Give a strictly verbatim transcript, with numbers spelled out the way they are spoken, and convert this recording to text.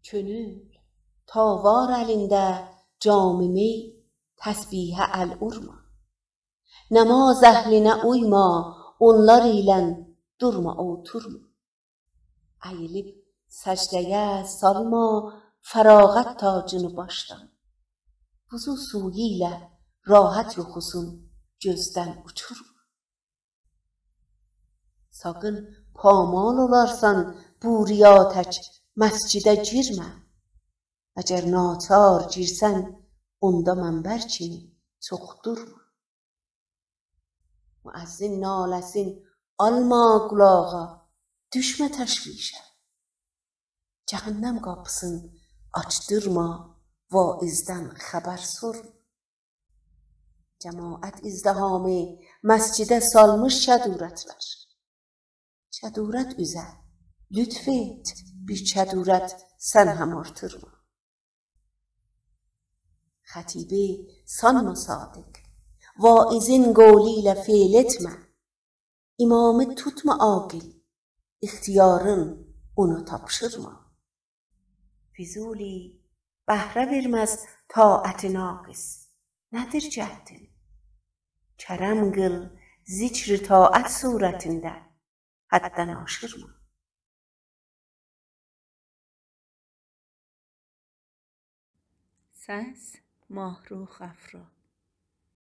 کؤنول، تا وار الینده جام می، تسبیحه ال اورما. نماز اهلینه اویما، اونلار ایله دورما، اوتورما. اییلیب سجده‌یه سالما فراغت تاجینی باشدان. وضو سویو ایله راحت یوخوسون گؤزدن اوچورما. ساغین پامال اولارسان بو ریا تک، مسجده گیرمه. اگر ناچار گیرسن، اوندا منبر کیمی چوخ دورما. مؤذن ناله‌سین آلما قولاغا، دوشمه تشویشه. جهنم قاپیسین آچدیرما، واعظدن خبر سورما. جماعت ازدحامی، مسجده سالمیش کدورتلر. کدورت اوزه لطف ائت، بیر کدورت سن هم آرتیرما. خطیبی سانما صادق، واعظین قولو ایله فعل ائتمه. امامی توتما عاقل، اختیارین اونا تاپشیرما. فضولی بهره وئرمز طاعت ناقص، نه‌دیر جهدین؟ کرم قیل، ذکر طاعت صورتینده حددن آشیرما. سس: ماهرخ افرا.